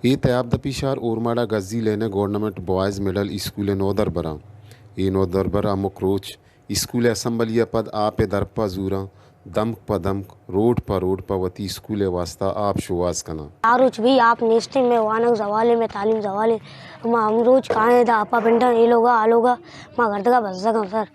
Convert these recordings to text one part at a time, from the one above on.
اے تیاب دپی شار اورماڑہ گزی لین ء گورنمنٹ بوائز مڈل اسکول ء نودربراں۔ اے نودربر ہمک روچ اسکول ء اسمبلی ء پد آپ ء درپا زوراں، دمک پہ دمک، روڈ پہ روڈ پہ وتی اسکول ء واسطہ آپ شوہاز کناں۔ آ روچ بھی آپ نیستیں، مئے وانگ زوالیں، مئے تعلیم زوالیں۔ ما ہم روچ کائیں دا آپا پنڈاں، اے لوگا، آ لوگا، ما گردگا بزگاں سر۔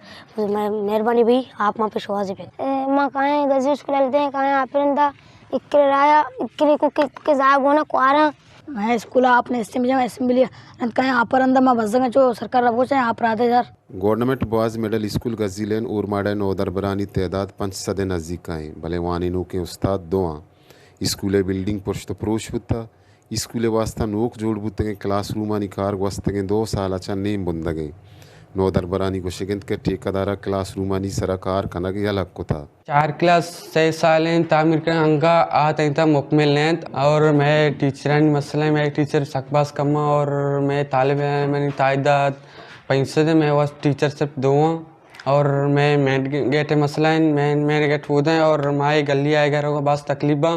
مئے مہربانی بھی آپ ما پہ شوہازی پہ۔ اے، ما کائیں گزی اسکول ہلدیں، کائیں آپ رندا، اکرے رایا، اکرے کو کہ، کہ زاگ ہونا کواراں۔ مئے اسکول آپ نیستیں، بجا اسمبلی رند کائیں آپ رندا، ما بزگاں چو سرکار را بوچیں آپ را دے دار۔ گورنمنٹ بوائز مڈل اسکول گزی لین اورماڑہ ء نودربرانی تعداد پنچ سد ء نزیک ء انت، بلے وانینوکیں استاد دو آں۔ اسکول ء بلڈنگ پرشت ء پروش بوتہ۔ اسکول ء واسطہ نوک جوڑ بوتگیں کلاس رومانی کار گوستگیں دو سال ء چہ نیم بندگ ء انت۔ نودربرانی گوشگ انت کہ ٹھیکیدار ء کلاس رومانی سرا کار کنگ یلہ کتہ۔ چار کلاس سئے سالیں تعمیر کنگ انگا آ تئیں تا مکمل نہ انت اور مئے ٹیچرانی مسئلہ ایں، مئے ٹیچر سک باز کم آں اور مئے طالب علمانی تعداد پنچ سد ایں، مئے واست ٹیچر صرف دو آں اور مئے مین گیٹ مسئلہ ایں، مین، مین گیٹ اود ایں اور مئے گلی آئے گھروں کو باز تکلیف باں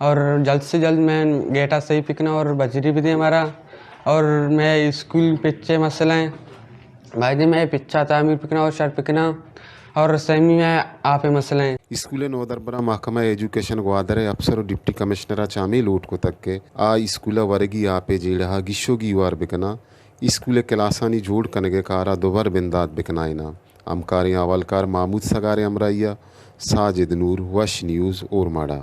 اور جلد سے جلد مین گیٹا صحیح پکناں اور بجری بھی دیں ہمارا اور مئے اسکول پچے مسئلہ ایں۔ بایدیں مئے پچا تعمیر پکناں اور شر پکناں اور سیمی مئے آپ ء مسئلہ ایں۔ اسکول ء نودربراں محکمہ ایجوکیشن گوادر ء افسر و ڈپٹی کمشنر ء چہ ہمے لوٹ کتگ کہ آ اسکول ء ورگی آپ ء جیڑہ ء گیش و گیوار بکناں، اسکول ء کلاسانی جوڑ کنگ ء کار ء دوبر بندات بکنائیناں۔ ہمکاریں احوالکار محمود سگار ء ہمراہی ء ساجد نور، وش نیوز، اورماڑہ۔